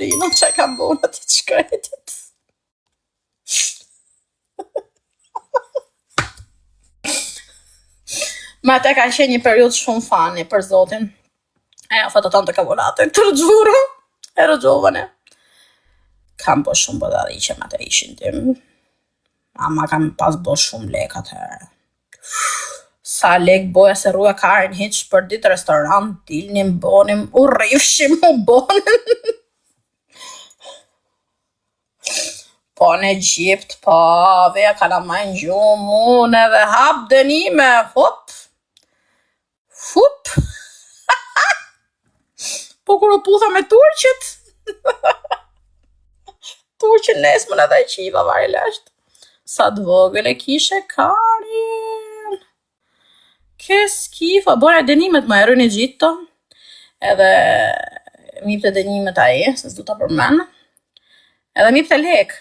Rino që kam bo në të shkretit. Ma te ka qenë një periudhë shumë funny, për zotin. E, ho fatto tante cavolate, te lo giuro, ero giovane. Kam bo shumë budalliqe me atë ishin tim. Ama kam pas bo shumë lek atëherë. Sa lek boja se rruja karin hiq për ditë restorant, dilnim, bonim, u rrifshim, u bonim. Po në Egjipt, po, veja kalamaj në gjumë, unë edhe hap dënime, hop, fup. Po kur u putha me turqit, turqin nesmën edhe e qiva vari lasht. Sa të vogël e kishe karin. Che schifo, bëra dënimet më ero in Egitto, edhe mi jepte dënimet ai, se s'du ta përmend. Edhe mi jepte lek,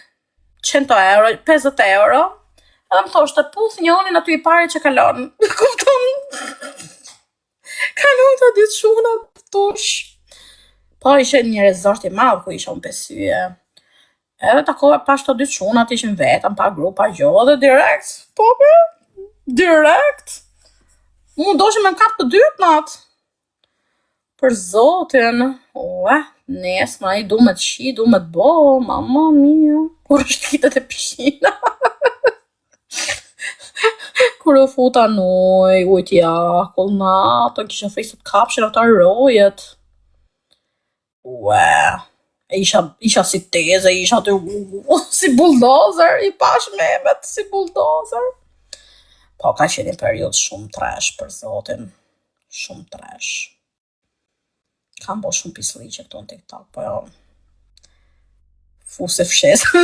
100 euro, 50 euro, edhe më thoshte puth njonin aty i pari që kalon. Kupton? Kalon të dy çunat turq. Po ishe një resort i madh ku isha unë pesyje. Edhe takova pash të dy çunat ishin vetëm, pa grup, pa gjo, dhe direkt, po po, direkt. Mu doshin me më kap të dytë natë. Për zotin, ua, nesër ai du me të qi, du me të bo, mamma mia, kur është hitet e pishina. Kur u futa në ujë, ujti akull, natën, kisha frikë se të kapshin ata rojet. Ua, isha, isha si teze, isha aty si bulldozer, i pash memet si bulldozer. Po, ka qenë një periudhë shumë trash, për zotin, shumë trash. Kam bo shumë pisliqe këtu në TikTok, po jo. Fuse fshesë.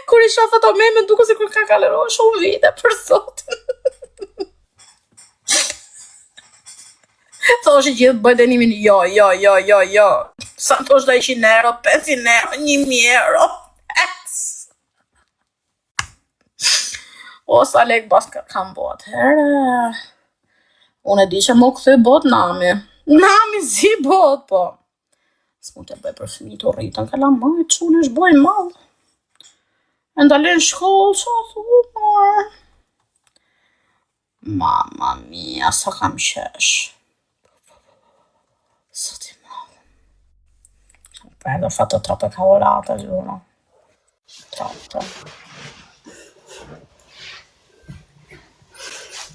Kur i shoh ato meme, duket sikur ka kaluar shumë vite, për zotin. Thoshin gjithë bëj dënimin, jo, jo, jo, jo, jo. Sa ndoshta 100 euro, 500 euro, 1000 euro. O, sa lek bas ka, kam bo atëherë. Unë e di që më kthy bot nami. Nami si bot, po. S'mund të bëj për fëmijë të rritën, kalamaj, çuni është bo i madh. E ndalën në shkollë, qa thu, mor? Mamma mia, sa kam qesh. Sot i madh. Bello, ho fatto troppe cavolate, giuro. Troppo.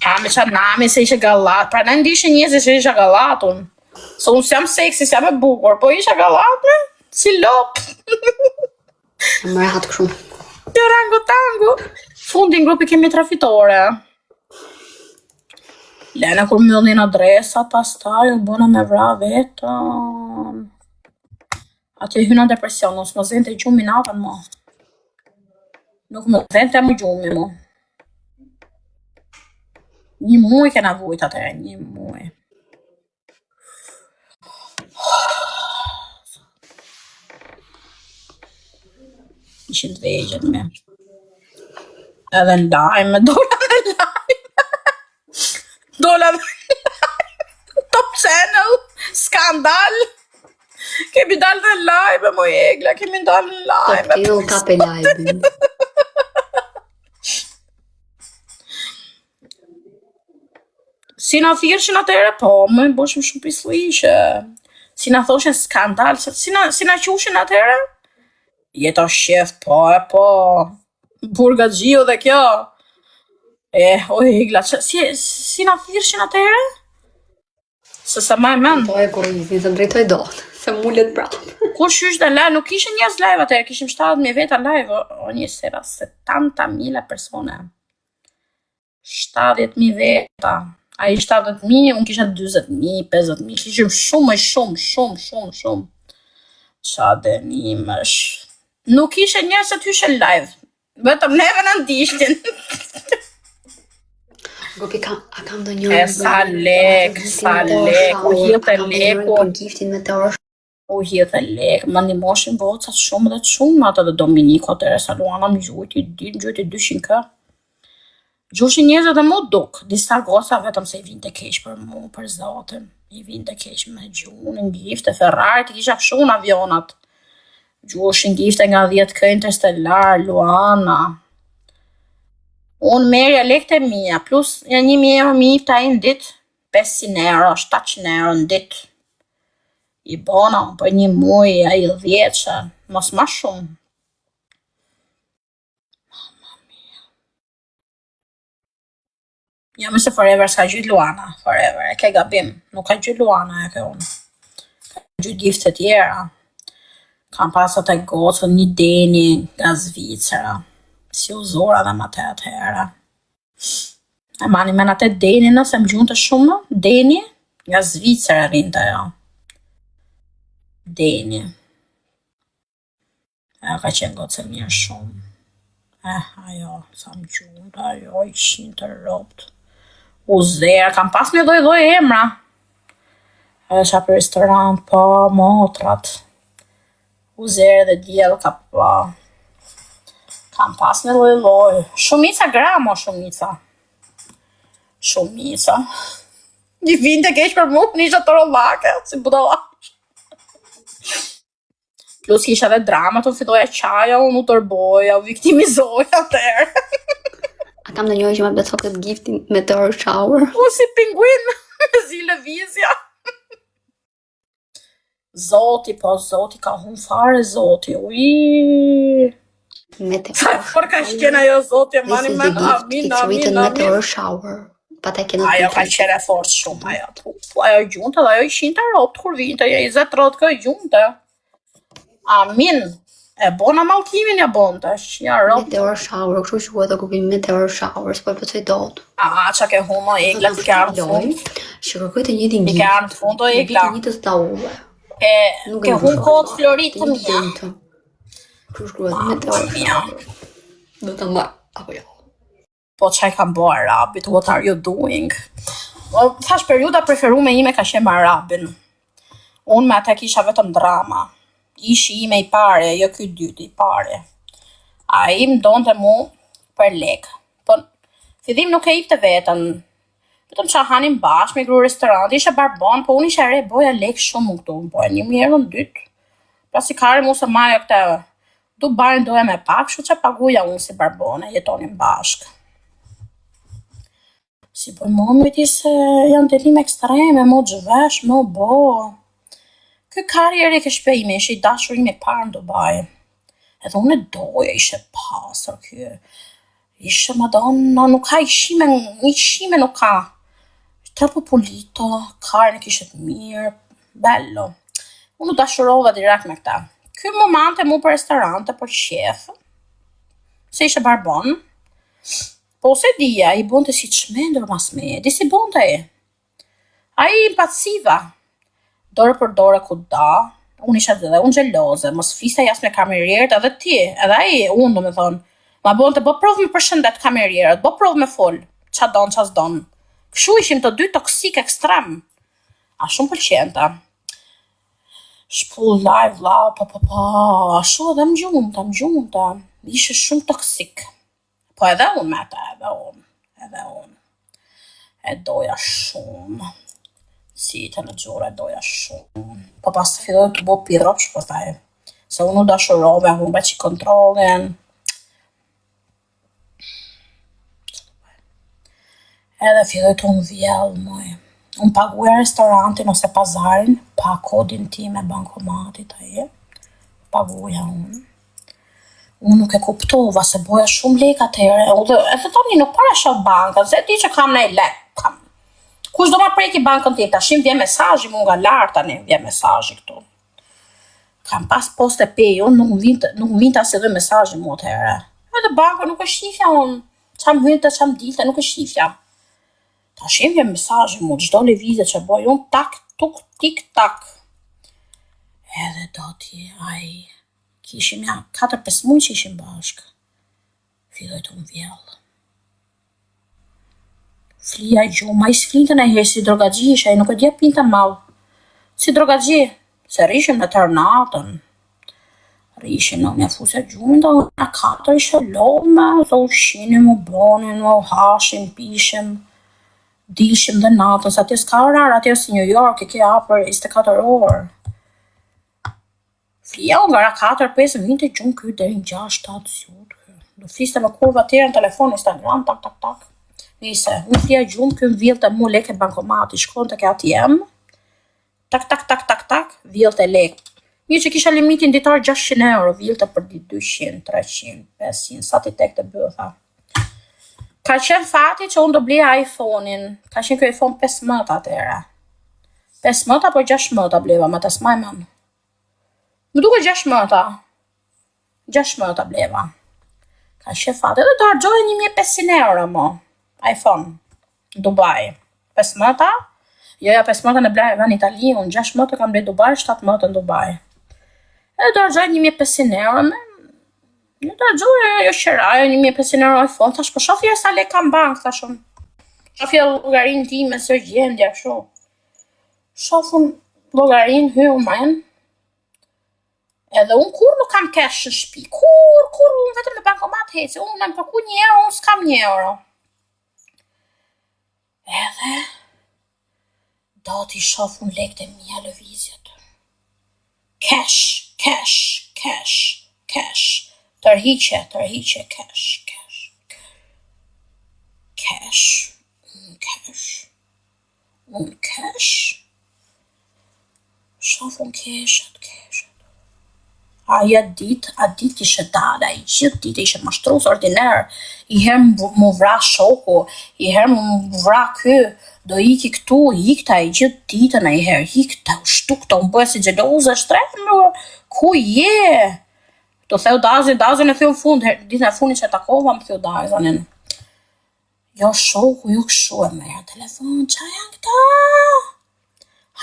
Ha, me qa nami se ishe gallat. Pra në ndishin njerëzit se isha gallat unë. Se unë s'jam seksi, s'jam e bukur, po isha gallat me? Si lop. Më rehat kështu. Si orangotango. Fundin grupi kemi tre fitore. Lena kur mbyllnin adresa, pastaj u bëna me vra vetëm. Aty hyna në depresion, unë s'më zente gjumi natën mo. Nuk më zente më gjumi mo. Një muj kena vujt atëherë, një muj. Ishin të vegjël me. Edhe në lajme, dola në lajme. Dola në Top Channel, skandal. Kemi dalë në lajme, moj Egla, kemi dalë në Top lajme. Channel kape lajmin. Si na thirrshin atëherë, po, më boshim shumë pisliqe. Si na thoshin skandal, se si na si na qushin atëherë? Jeta shef, po, e po. Burgaxhiu dhe kjo. E, o Egla, që, si, si na thirrshin atëherë? Se sa më e mend. Po e kurrizin, se drejtoj dot, se mulet prapë. Kush është në live? Nuk ishin njerëz live atëherë, kishim 70.000 veta live, o, o një sera 70.000 persone. 70.000 veta. Ai 70.000, unë kisha 40.000, 50.000, kishim shumë, shumë, shumë, shumë, shumë. Qa dënimesh. Nuk ishe njerëz që të hyshe live. Vetëm neve na ndiqnin. Grupi ka, a kam ndonjë E sa lek, sa lek, u hidhte leku. Për giftin me të orë. U hidhte lek, më ndihmoshin gocat shumë dhe shumë atë dhe Dominiku atëherë sa Luana më gjujti, di më gjujti 200 k. Gjushin njerëzit dhe mu duk, disa goca vetëm se i vinte keq për mu, për zotin. I vinte keq me gjunin gifte, Ferrari i kisha kështu unë avionat. Gjuheshin gifte nga 10K Interstellar, Luana. Unë merja lekët e mia, plus një 1000 euro më jepte ai në ditë, 500 euro, 700 euro në ditë. I bona unë për një muaj, ai 10 mos ma shumë. Mamma mia. Jo, më se forever s'ka gjujt Luana, forever, e ke gabim. Nuk ka gjujt Luana e ke unë. Ka gjujt gifte tjera. Kam pas atë gocën një Deni nga Zvicra. Si u zora dhe ma të atëherë. E mani men atë Deni nëse më gjunte shumë, Deni nga Zvicra rrinte ajo. Deni. Ajo ka qenë gocë e mirë shumë. Eh, ajo, sa më gjunte, ajo, i qinte robt. U zera, kam pas me lloj lloj emra. Ajo isha për restorant, po, motrat. U zere dhe diell ka po. Kam pas me lloj lloj. Shumica gra, mo, shumica. Shumica. I vinte keq për mua, unë isha torollake, si budalla. Plus kisha edhe drama, të filloja qaja, unë u tërboja, u viktimizoja atëherë. A kam ndonjë që ma plotëson këtë giftin meteor shower? U si pinguin, me zi lëvizja. Zoti, po zoti ka hun fare zoti. Ui. Meteor Sa for ka shqena ajo zoti, e This mani is the men, gift. amin, It's written amin, amin. meteor shower. But I cannot Ajo ka complete. qenë e fortë shumë ajo. Po, po, ajo gjunte dhe ajo i qinte robt kur vinte, ja 20 30 kë gjunte. Amin. E bona mallkimin ja bonte, ja robt. Meteor shower, kështu quhet o grupi meteor shower, s'po e plotësoj dot. A, qa ke humo, Egla, ti ke ardhë në Loj, fund. që kërkoj të njëjtin Ti ke gift. ardhë në fund, o Të Egla. njëjtës daulle. Ke, Nuk e ke hum ndryshoj. kohët florit Të të mia. njëjtin të. Kështu shkruhet meteor Mamma mia. shower. Do ta marr apo jo? Po çaj kam bo Arabit, what are you doing? Po, thash periuda preferume ime ka qenë me Arabin. Unë me ata kisha vetëm drama. Ishi ime i pare, jo ky i dyti, i pare. Ai më donte mu për lek. Po fillim nuk e jepte veten. Vetëm qa hanim bashkë me gru restorant, ishe barbon, po unë isha e re, boja lek shumë unë këtu, boja një mijë euro në dytë. Pasi kare mu se maja këte Dubai doja me pak, kështu që paguja unë si barbone, jetonim bashkë. Si po më ti se janë delime ekstreme, mu zhvesh, mu bo. Ky karriere ke shtëpia ime, ishte i dashur ime i parë në Dubai. Edhe unë e doja, ishte pastër ky. Ishte madonna, nuk ka i qime, një qime nuk ka. Troppo pulito, karën e kishte të mirë, bello. Unë u dashurova direkt me këta. Ky më mante mu për restorante, për qef, se ishte barbon. Po se dija, i bonte si çmendur mas meje, di si bonte ai. Ai impaciva, dorë për dorë ku da, unë isha dhe unë xheloze, mos fliste jas me kamerierët edhe ti, edhe ai, unë do me thonë. Ma bonte, bo provë me përshëndet kamerierët, bo provë me fol, qa don, qa s'don. Kështu ishim të dy toksik ekstrem. A shumë pëlqente. Shpull live, vlla, po po po, ashtu edhe më gjunte, më gjunte. Ishe shumë toksik. Po edhe unë me ata, edhe unë, edhe unë. E doja shumë. Si të në gjurë, e doja shumë. Po pas të filloi të bo pirroç, pastaj. Se unë u dashurova, humba që kontrollin. Edhe filloi të unë vjell, moj. Unë paguja restorantin ose pazarin pa kodin tim e bankomatit ai. Paguja unë. Unë nuk e kuptova se boja shumë lek atëherë, edhe, edhe tani nuk para shoh bankën, se e di që kam në lek. Kam. Kush do ma preki bankën tim? Tash më vjen mesazhi mu nga lart tani, vjen mesazhi këtu. Kam pas poste pay, unë nuk më vinte, nuk më vinte as edhe mesazhi mu atëherë. Edhe bankën nuk e shifja unë. Qa më hynte, qa më dilte, nuk e shifja. Tash më vjen mesazhi mu, çdo lëvizje që bëj unë tak tuk tik tak. Edhe do ti ai kishim ja 4-5 muaj që ishim bashkë. Filloi të më vjell. Flija gjumë, ai s'flinte ndonjëherë si drogaxhi isha, ai nuk e dia pinte mall. Si drogaxhi, se rrishim në tërë natën. Rrishim, në unë ja fusja gjumin, do nga 4 isha lodhme, se ushqinim, u bonin, u hashim, pishim. Dilshim dhe natës, atje s'ka orar, atje është si New York, e ke hapur 24 orë. Flija unë nga ora 4, 5, vinte gjumë ky deri në 6, 7 zgjut ky. Do fliste me kurva tjera në telefon, Instagram, tak, tak, tak. Nise, unë flija gjumë, ky më villte mu lekë te bankomati, shkonte ke ATM, tak, tak, tak, tak, tak, villte lekë. Mirë që kisha limitin ditor 600 euro, villte për ditë 200, 300, 500, sa t'i tek të bytha. Ka qenë fati që unë do blija iPhone-in, ka qenë ky iPhone 15 atëherë. 15 apo 16 bleva, ma të s'maj mend. Më duket 16. 16 bleva. Ka qenë fati, edhe do harxhoja 1500 euro mo, iPhone, në Dubai. 15 Jo, ja 15 në bleva në Itali, unë 16 kam ble Dubai, 17 në Dubai. Edhe do harxhoja 1500 euro, me Jo do harxhoja, jo qiraja, 1500 euro iPhone, thash, po shoh sa lek kam bank, thash unë. Shoh llogarinë time, se është gjendja, kështu. Shoh unë llogarinë, hy unë men. Edhe unë kur nuk kam cash në shtëpi, kur, kur unë vetëm në bankomat heci, unë në përku një euro, unë s'kam një euro. Edhe do t'i shoh unë lekët e mia lëvizjet. Cash, cash, cash, cash. Tërhiqe, tërhiqe, cash, cash. Cash, unë cash. Unë cash. Shoh unë cashat, cashat. Aja dit, a dit kishe dalë, ai gjithë ditë ishe mashtrus ordiner. I herë mu vra shoku, i herë mu vra ky, do iki këtu, ikta ai gjithë ditën ai herë, ikta, u shtukta, unë bëja si xheloze, shtrem, ku je? Do theu Dazin, Dazin e theu në fund, her, ditën e fundit që e takova më theu Dazanin. Jo shoku, jo kështu e merr telefon, qa janë këta?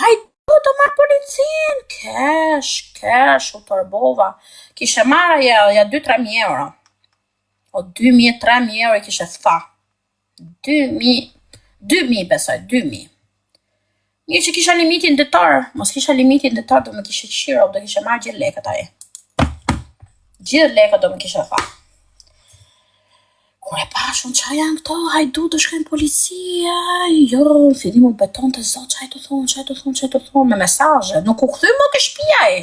Hajde, do marr policin. Cash, cash, u tërbova. Kishe marrë ja, ja 2-3 mijë euro. O 2.000, 3.000 euro i kishe tha. 2.000, 2.000 besoj, 2.000. Mirë që kisha limitin ditor, mos kisha limitin ditor do më kishe qiro, do kishe marrë gjithë lekët ai. Gjithë lekët do më kishe tha. Kur e pash unë qa janë këto, hajdu të shkojnë policia, jo, në fillim u beton të zot, çaj të thonë, çaj të thonë, çaj të thonë, me mesazhe, nuk u kthy më ke shtëpia ai.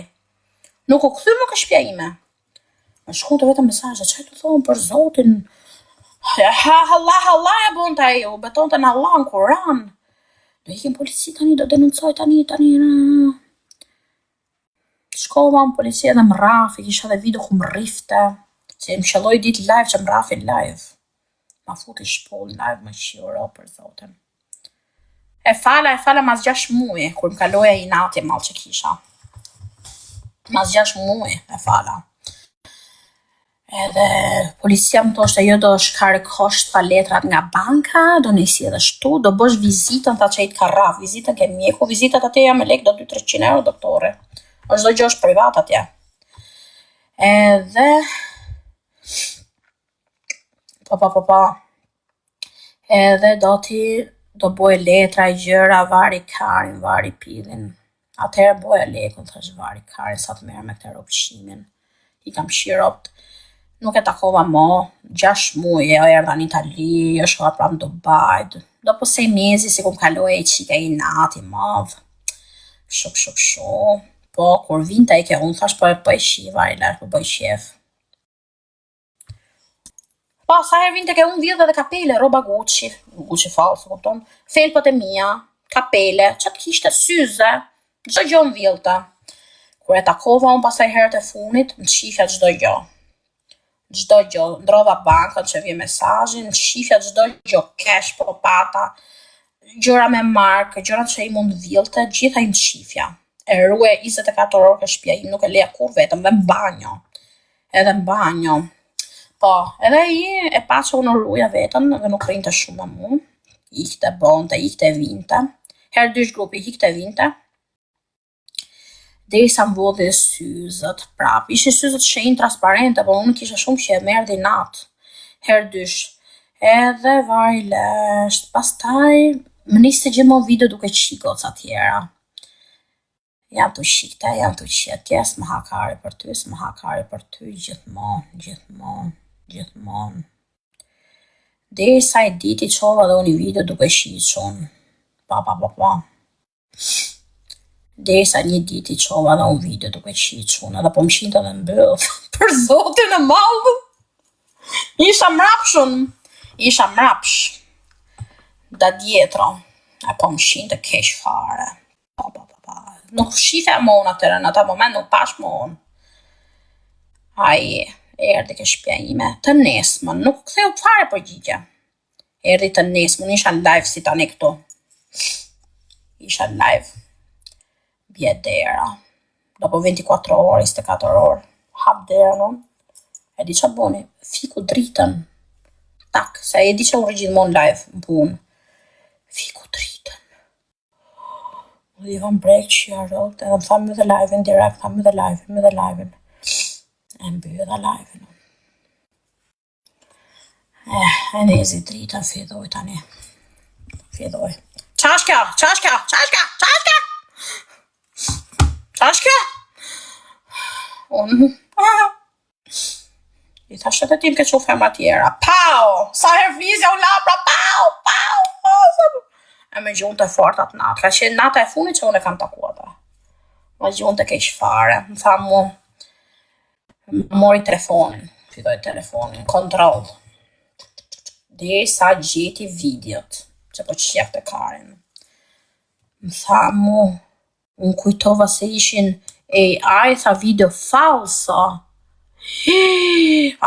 Nuk u kthy më ke shtëpia ime. Më shkruante vetëm mesazhe, çaj të thonë për zotin. Ha, Allah, Allah e bonte ai, u betonte në Allah, në Kur'an. Do ikim polici tani, do denoncoj tani, tani. Na. Shkova në polici edhe më rrafi, kisha edhe video ku më rrifte, se më qelloi ditë live që më rrafi live. Ma futi shpoll live më qiro për zotin. E fala, e fala mas 6 muaj, kur më kaloja inati madh që kisha. Mas 6 muaj e fala. Edhe policia më thoshte jo do shkarkosh tha letrat nga banka, do nisi edhe shtu, do bësh vizitën, tha që i të ka rraf, vizitën ke mjeku, vizitat atje janë me lek do 2-300 euro doktore. O çdo gjë është privat atje. Edhe po po po po. Edhe do ti do boje letra gjëra, vari karin, vari pidhin. Atëherë boja lekun, thash vari karin sa të merrem me këtë ropqimin. I kam qi ropt. Nuk e takova mo, 6 muaj, jo erdha në Itali, jo shkova prapë në Dubai. Do po se mezi si ku më kaloi ai çika i nati madh. Shu shu shu. Po kur vinte ai ke unë thash po e po e qi vari lart, po bëj qef. Po, sa herë vinte ke unë vjedhë edhe kapele, rroba Gucci, Gucci falso, kupton? Felpat e mia, kapele, ç'a të kishte syze, çdo gjë më villte. Kur e takova unë pastaj herët e fundit, më qifja çdo gjë. Çdo gjë, ndrova bankën që vjen mesazhin, më qifja çdo gjë, cash po pata, gjëra me markë, gjëra që i mund villte, gjitha i më qifja. E ruaja 24 orë ke shtëpia ime, nuk e leja kurrë vetëm dhe në banjo. Edhe në banjo. Po, edhe ai e pa që unë ruja vetën dhe nuk rrinte shumë me mua. Ikte, bonte, ikte, vinte. Herë dysh grupi ikte, vinte. Derisa më vodhi syzët prap. Ishin syzët shenjë transparente, po unë kisha shumë që e më erdhi natë. Herë dysh. Edhe vari lesht. Pastaj më niste gjithmonë video duke qi goca tjera. Jam të qi këte, jam të qi atje, s'më ha kari për ty, s'më ha kari për ty, gjithmonë, gjithmonë, gjithmonë. Derisa një ditë i çova dhe unë një video duke qi çun. Pa pa pa pa. Derisa një ditë i çova dhe unë video duke qi çun, edhe po më qinte dhe mbyll. Për zotin e madh. Isha mrapshun. Isha mrapsh. Da dietro. E po më qinte keq fare. Pa pa pa pa. Nuk shifja më unë atëherë, në atë moment nuk pash më unë. Ai erdhi ke shtëpia ime të nesërmen, nuk ktheu fare përgjigje. Erdhi të nesërmen, unë isha në live si tani këtu. Isha në live. Bie dera. Dopo 24 orë, 24 orë. Hap derën unë. E di ça boni? Fiku dritën. Tak, se e di që unë rri gjithmonë live në punë. Fiku dritën. U i vëm brek që ja rrot, edhe më tha mbylle live-in direkt, tha mbylle live-in, mbylle live-in. E mbylla live-in. Eh, e ndezi drita, filloi tani. Filloi. Qa është kjo? Qa është kjo? Qa është kjo? Qa është kjo? Qa është kjo? Unë... I thash edhe ti më ke çu femra tjera. Pau! Sa herë flisja u lapra, pau, pau, pau. Sa... E më gjunte fort atë natë. Ka qenë nata e fundit që unë e kam taku atë. Më gjunte keq fare. Më tha mu, më mori telefonin. Filloi telefonin, kontroll. Derisa gjeti videot që po qefte karin. Më tha mu, Unë kujtova se ishin AI, tha video falso.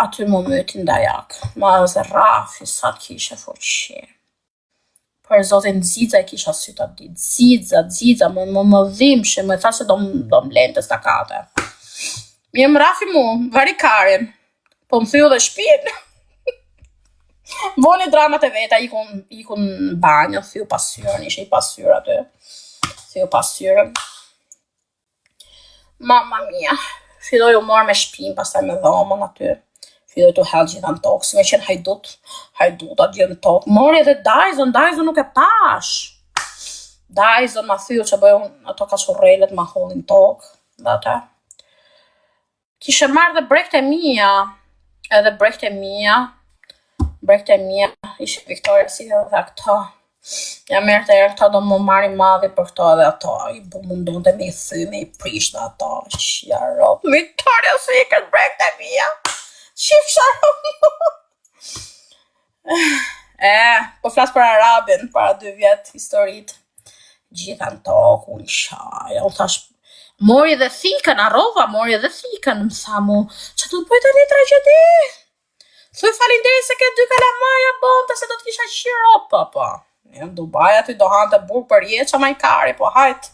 Aty më mytin dajak. Ma zë rrafi sa të kishe fuqi. Për zotin xixa i kisha sytë atë ditë. Xixa, xixa, më më më dhimbshin, më tha se do do më lente stakate. Mirë më rrafi mu, vari karin. Po më thyu dhe shpinë. Boni dramat e veta, ikun, ikun në banjo, thyu pasqyrën, ishe i pasqyrë aty. Thyu pasqyrën. Mamma mia, filloi u mor me shpinë, pastaj me dhomën aty. Filloi të hedh gjitha në tokë, si me qenë hajdut, hajdut aty në tokë. Mori edhe Dyson, Dyson nuk e pash. Dyson ma thyu që bëj unë ato kaçurrelet ma hodhi në tokë, dhe atë. Kishe marrë dhe brekët e mia, edhe brekët e mia, brekët e mia, ishe Victoria Secret dhe këto. Ja merrte erë këto do më marri madhi për këto edhe ato, i bu mundonte me i thy, me i prish dhe ato, qia rob, Victoria Secret brekët e mia, qifsha rob. E, po flas për Arabin, para dy vjet, historit. Gjitha në tokë, unë qaja, u thash, mori dhe thikën, harrova, mori dhe thikën, më tha mu, që do të bëj tani tragjedi? Thuj faleminderit se ke dy kalamaja bonte se do të kisha qiro, po, po. Në Dubai aty do hante burg për jetë, që maj kari, po hajt.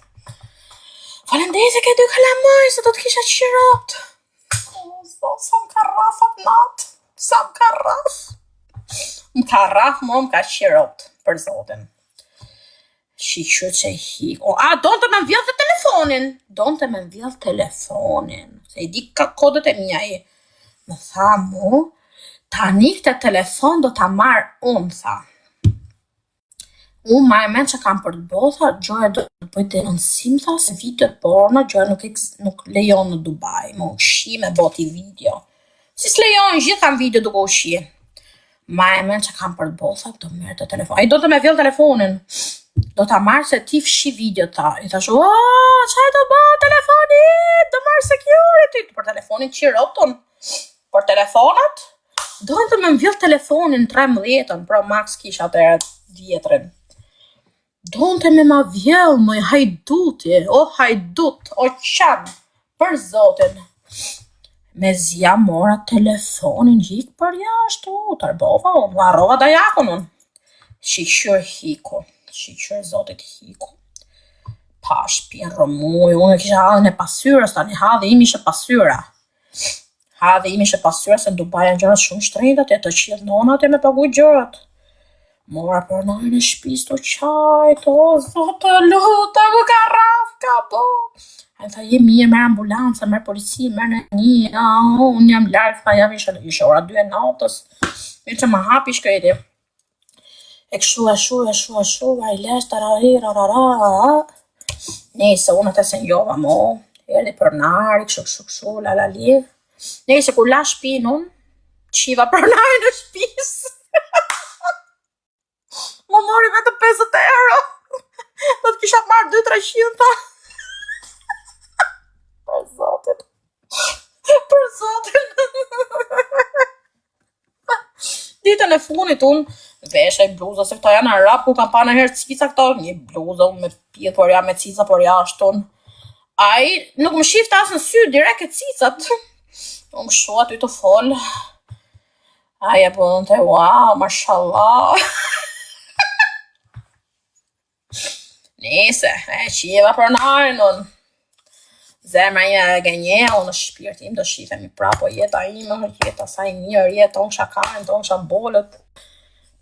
Faleminderit se ke dy kalamaj, se do të kisha qiro. O, zot, sa më ka rraf atë natë, sa më ka rraf. Më ka rraf, më më ka qirot, për zotin. Shyqyr që hi. O, a, donte me më vjedh dhe telefonin. Donte me më vjedh telefonin. Se i di ka kodet e mia i. Më tha mu, tani këtë telefon do ta marr unë, tha. Unë maj mend që kam për të bo, tha, gjoja do të bëj denoncim, tha, se video porno, gjoja nuk, nuk lejon në Dubai, me ushi me bo ti video. Si s'lejon, gjithë kam video duke ushi. Maj mend që kam për të bo, tha, do merr të telefon. Ai do të me vjedh telefonin. Do ta marr se ti fshi video, tha. I thash, o, ça do bë telefoni? Do marr security. Për telefonin qirotun. Për telefonat? Donte me më vjedh telefonin 13-ën, Pro Max kisha atëherë vjetrin. Donte me ma vjedh, moj hajduti, o hajdut, o qen, për zotin. Mezi ja mora telefonin, hik për jashtë, u, tërbova, u, harrova dajakun unë. Shyqyr hiku, shyqyr zotit hiku. Pa shpinë rrëmujë, unë e kisha hallin e pasqyrës, tani halli im ishte pasqyra. Halli im ishte pasqyra se në Dubai janë gjërat shumë shtrenjta atje, të qit nona atje me pagu gjërat. Mora pronarin e shtëpisë të qajt, o zot të lutem, më ka rraf, ka bo. Ai tha, je mirë, merr ambulancë, merr polici, merr në një, a, unë jam larg, tha, jam ishe, ishe ora 2 e natës. Mirë që ma hapi shkreti. E kështu, e shu, e shu, e shu, ai lesh, tarari, rarara, rarara. Nejse, unë atë se njova mo, erdhi pronari, kështu, kështu, kështu, la la li. Nejse, kur la shpinë unë, qiva pronarin e shpisë. më mori vetëm 50 euro. Do të kisha marrë 2-300, tha. Për zotin. Për zotin. Ditën e fundit unë vesha i bluza, se këta janë arab, ku kam pa në herë cica këto, një bluza unë me pjetë, por ja me cica, por ja ashtu. Ai nuk më shifte as në sy, direkt e cicat. Unë më shu aty të fol. Ai e bënte, wow, mashallah. Nese, e qiva pronarin unë. Zemra ime e gënjeu në shpirt im do shifemi prapë, po jeta ime, jeta sa i mirë, jetë, tonë shakarin, tonë shambolët.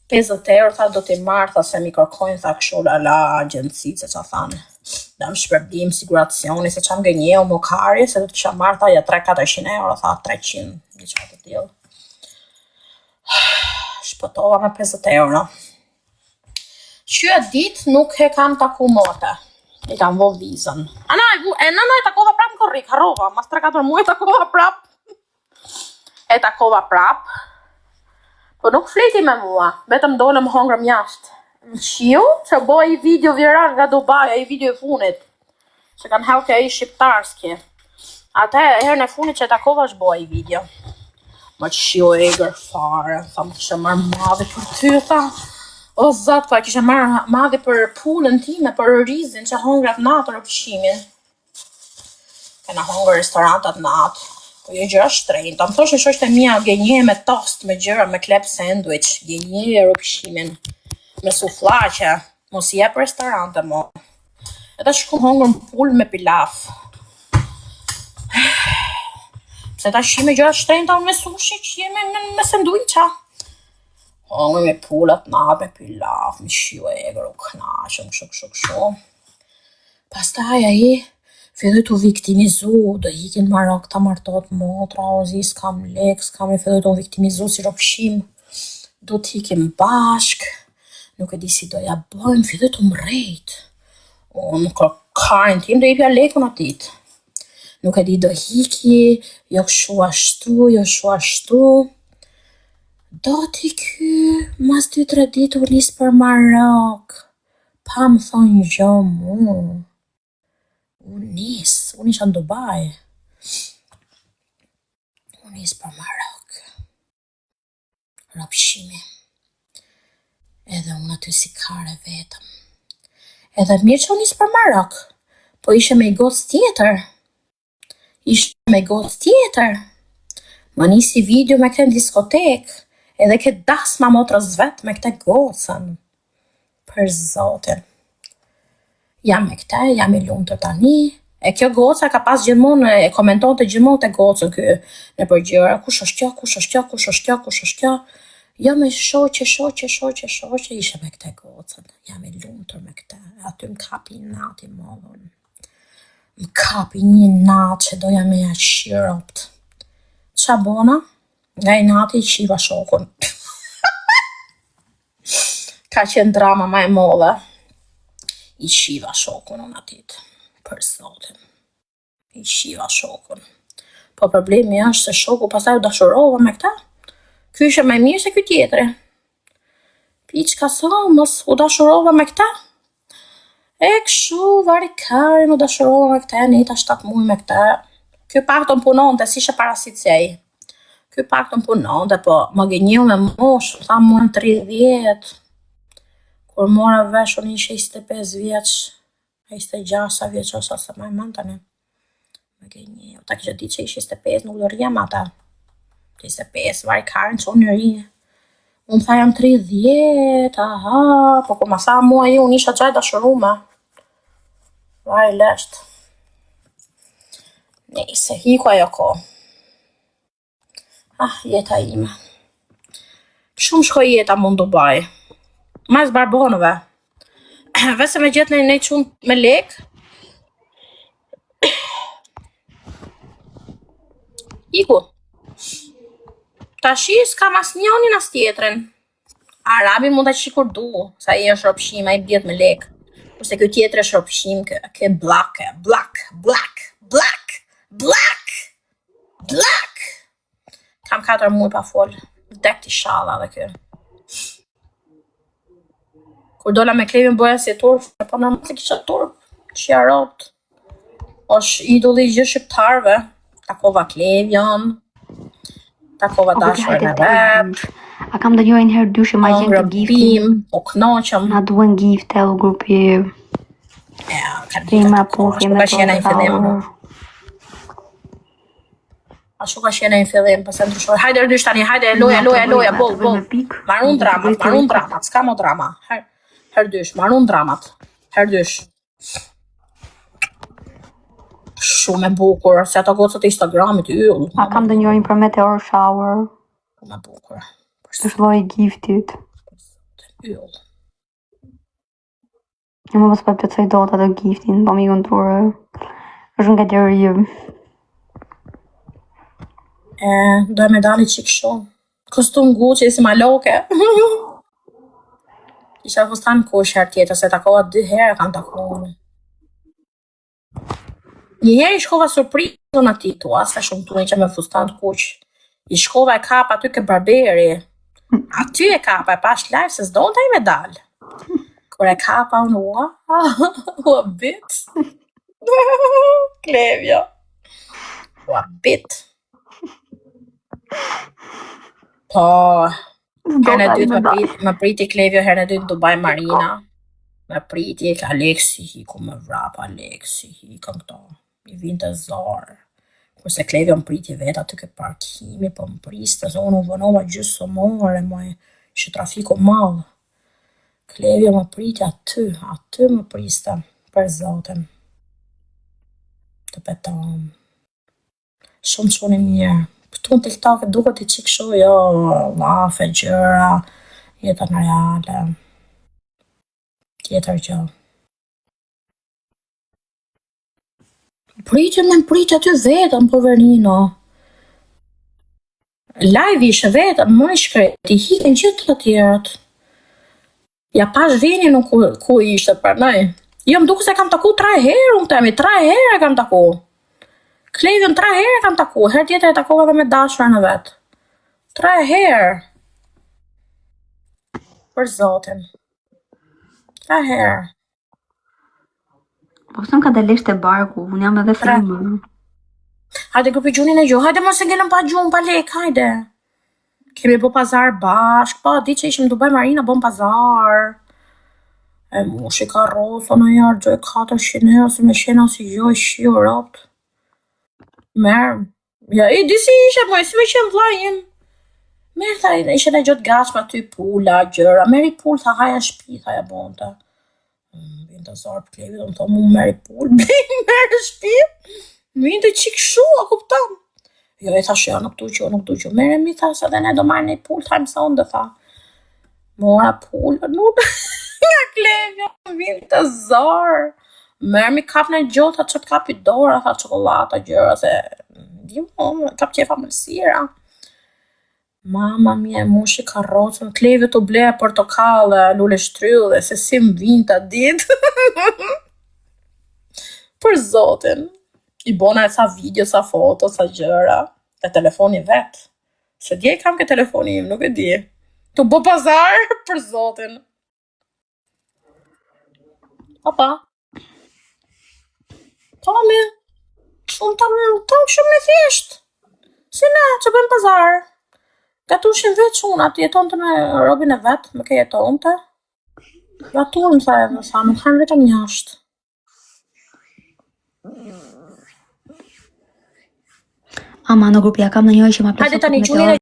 50 euro, tha, do t'i marr, tha, se mi kërkojnë, tha, kështu la la, agjenci, se qa thanë. Dam shpërblim, siguracioni, se qa më gënjeu, më kari, se do të kisha marrë, tha, ja 3-400 euro, tha, 300, diçka të tillë. Shpëtova me 50 euro. Që atë ditë nuk e kam taku mo atë. I kam vo vizën. A na, e, vu, e na, na, e takova prap në korrik, harrova, mas 3-4 muaj takova prap. E takova prap. Po nuk fleti me mua, vetëm dolëm hongërm jashtë. Më qiu, që bo i video viral nga Dubai, ai video i funit. Që kanë hallë ai shqiptarski. Atë herën e fundit që e takova është bo ai video. Më qiu e egër fare, tha më kishe marrë madhi për ty, tha. O zot, po e kishe marrë madhi për pulën time, për orizin që hongrat natën ushqimin. Kena hongër restorantat natë, po jo gjëra shtrenjta. Më thoshin shoqët e mia gënje me tost, me gjëra, me klep sandwich, gënje ushqimin, me sufllaqe, mos i jep restorante mo. Edhe shku hongër pulë me pilaf. Pse ta shime gjëra të shtrenjta unë me sushi, që jemi me, me sanduiça. Hongër me pulat natë, me pilaf, me shiu e egër, u knaqëm, kështu, kështu, kështu. Pastaj ai filloi t'u viktimizu, do ikin në Marok ta martohet motra, o zi, s'kam lek, s'kam i filloi t'u viktimizu si rrofshim. Do t'ikim bashk, nuk e di si do ja bëjmë, filloi t'u mrejt. Unë kërkarin tim do jepja lekun atë ditë. Nuk e di do hiki, jo kshu ashtu, jo shu ashtu. Do ti ky, mas 2-3 ditë u nis për Marok. Pa më thonë gjo mu. U nis, unë isha në Dubai. U nis për Marok. Rrofshimi. Edhe unë aty si kare vetëm. Edhe mirë që u nis për Marok, po ishe me i gocë tjetër. Ishe me gocë tjetër. Më nisi video me këtë në diskotek, edhe këtë dasma motrës vet me këtë gocën. Për zotin. Jam me këtë, jam i lumtur tani. E kjo goca ka pas gjithmonë, e komentonte gjithmonë te gocën ky nëpër gjëra, kush është kjo, kush është kjo, kush është kjo, kush është kjo. Jo me shoqe, shoqe, shoqe, shoqe, ishe me këtë gocën. Jam i lumtur me këtë. Aty më kapi nati mollën. Më kapi një natë që doja me ja qiropt. Qa bona? Nga i nati i qiva shokun. Ka qenë drama ma e modhe. I qiva shokun unë atit. Për zotin. I qiva shokun. Po problemi është se shoku pastaj u dashurova me këtë. Ky ishte më i mirë se ky tjetri. Piçka sa mos u dashurova me këtë. E kështu vari karin u dashurova me këtë, nejta 7 muaj me këtë. Ky paktën punonte, si ishe parasit si ai. Ky paktën punonte, po më gënjeu me moshë, tha mua në 30. Kur mora vesh unë ishe 25 vjeç, 26 sa vjeç është, sa më e mend tani. Më gënjeu, ta kisha ditë që ishe 25, nuk do rria me ata. 25, vari karin, që unë ri. Unë tha jam 30, aha, po kur ma tha mua ai, unë isha gja e dashurume. Vari lesht. Nejse, hiku ajo kohë. Ah, jeta ime. Shumë shkoi jeta mu në Dubai. Mas barbonëve. Vetë se me gjetë në një çun me lek. Iku. Tashi s'kam as njënin as tjetrin. Arabi mund ta qi kur du, sa ai është ropshim, ai bjet me lek. Kurse ky tjetri është ropshim, kë, kë black, black, black, black, black, black. Kam 4 muaj pa fol. Vdekt ishalla dhe ky. Kur dola me Klevin bëja si turp, po normal se kisha turp. Qia rot. Është idolli i gjithë shqiptarëve. Takova Klevion, takova O, grupi, dashurën hajde e të vet, dysh. A kam ndonjërin herë dysh që ma gjen hëngrëm këtë giftin? pim, u knoqëm. Na duhen gifte, o grupi. Ja, ka ditë Femra të po, ashtu femra ka po, qenë ai fillim. shower. Ashtu ka qenë ai fillim, pastaj ndryshoi. Hajde rdysh tani, hajde loja, Ja, të loja, bëj, loja, ja, boll, të bëj boll. me pik. Marun Të bëj dramat, të marun rikop. dramat, s'ka mo drama. Her, her dysh, marun dramat. Her dysh. Shumë e bukur, se ato gocat e Instagramit, yll. A kam ndonjërin për meteor shower? Shumë e bukur. Për Është lloji i giftit. zotin, yll. Jo më mos po e plotësoj dot atë giftin, po më ikën dore. Është në galeri. E, do e me dali qik shumë. Kostum Gucci si maloke. Isha fustan kush herë tjetër, se takova dy herë kam takuar. Një herë i shkova surprizën atij tua, sa shumë tuaj që me fustan të kuq. I shkova e kap aty ke barberi. Aty e kapa, e pash live se s'donte ai me dal. Kur e kapa unë, ua, ua bit. Klevjo. Ua bit. Po, herën e S'do dytë me më dal. prit, më priti Klevjo herën e dytë në Dubai Marina. Më priti Aleksi hiku më vrap Aleksi hikën këto. I vinte zor. Kurse Klevjo më priti vetë aty ke parkimi, po më priste, se unë u vonova gjysmë ore, moj, ishte trafiku madh. Klevjo më priti aty, aty më priste, për zotin. Të beton. Shumë çun i mirë. Këtu në TikTok duket i çik kështu, jo, llafe, gjëra, jetën reale. Tjetër gjë. Priti më priti aty vetëm, poverino. Live ishe vetëm, më i shkreti, hiken gjithë të tjerët. Ja pash venin unë ku, ku ishte, prandaj. Jo, më duket se kam taku tre herë unë temi, tre herë e kam taku. Klevin tre herë e kam taku, herë tjetër e takova edhe me dashurën e vet. Tre herë. Për zotin. Tre herë. Po pse më ka dalë te barku, unë jam edhe Tre. femër. Hajde grupi gjunin e gjuhë, hajde mos e ngelëm pa gjumë, pa lek, hajde. Kemi bo pazar bashk, po di që ishim në Dubai Marina, bëm pazar. E mushi karrocën në jarë, 400 euro, si me qena si jo, i shiu ropt. Merë. Ja, i di si ishe, moj, si me qenë vllai im. Merë, tha, ishe në gjë të gatshme aty, pula, gjëra. Meri pulë, tha, haja në shtëpi, tha, ja bonte. Mm, Vinte zor për Klevi, do më thonë, mu meri pulë, merë në shtëpi. Më vinte qik shu, a kupton? Jo, i thash, jo, nuk du që, nuk du që. Mere mi, tha, se dhe ne do marrë një pulë, thajmë sonde, tha. Mora pulën, nuk nga Klevja, më vinte zor. Merë mi kap në gjë, tha, që të kapi dora, tha, çokollata, gjëra, se di mo, kap qefa mëlsira. Mama mia, mushi karrocën, Klevit u ble portokalle, lule shtrydhe, se si më vinte atë ditë. Për zotin. I bona e ca video, ca foto, ca gjëra. Te telefoni vet. Se dje i kam ke telefoni im, nuk e di. Tu bë pazar për zotin. Opa. Po mi. Shumë tam, tam shumë e thjesht. Si ne, që bëjmë pazar. Gatushin vetë çunat, jetonte me robin e vet, me ke jetonte. Gatuan tha edhe, tha, nuk hanë vetëm jashtë. Ama në grupi, a kam ndonjëri që ma Hajde plotëson tani këtë gjunin meteor e.